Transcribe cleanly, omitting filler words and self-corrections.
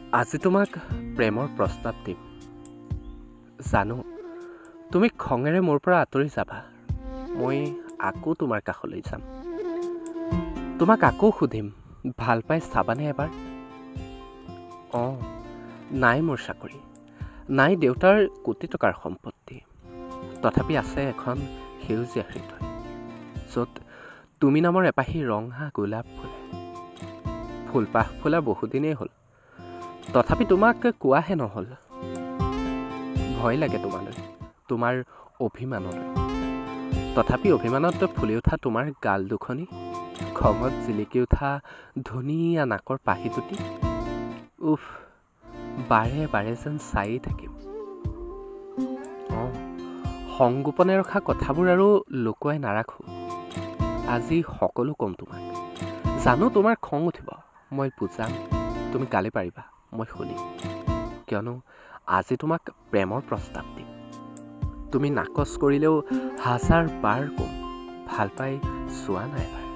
আজি তোমাক প্ৰেমৰ প্ৰস্তাৱ দিম। জানো তুমি খঙেৰে মোৰ পৰা আঁতৰি যাবা, মই আকৌ তোমাৰ কাষলৈ যাম। তোমাক আকৌ সুধিম, ভাল পাই চাবানে এবাৰ? অঁ, নাই মোৰ চাকৰি, নাই দেউতাৰ কোটি টকাৰ সম্পত্তি, তথাপি আছে এখন সেউজীয়া হৃদয়, য'ত তুমি নামৰ এপাহি ৰঙা গোলাপ ফুলে। ফুলপাহ ফুলা বহুদিনেই হ'ল, তথাপি তোমাক কোৱাহে নহ'ল। ভয় লাগে তোমালৈ, তোমাৰ অভিমানলৈ। তথাপি অভিমানত ফুলি উঠা তোমাৰ গাল দুখনি, খঙত জিলিকি উঠা ধুনীয়া নাকৰ পাহি দুটি, উফ, বাৰে বাৰে যেন চায়েই থাকিম। অঁ, সংগোপনে ৰখা কথাবোৰ আৰু লুকুৱাই নাৰাখোঁ। আজি সকলো ক'ম তোমাক। জানো তোমাৰ খং উঠিব, মই বুজাম, তুমি গালি পাৰিবা, মই শুনিম। কিয়নো আজি তোমাক প্ৰেমৰ প্ৰস্তাৱ দিম। তুমি নাকচ কৰিলেও হাজাৰ বাৰ ক'ম, ভাল পাই চোৱা নাই এবাৰ।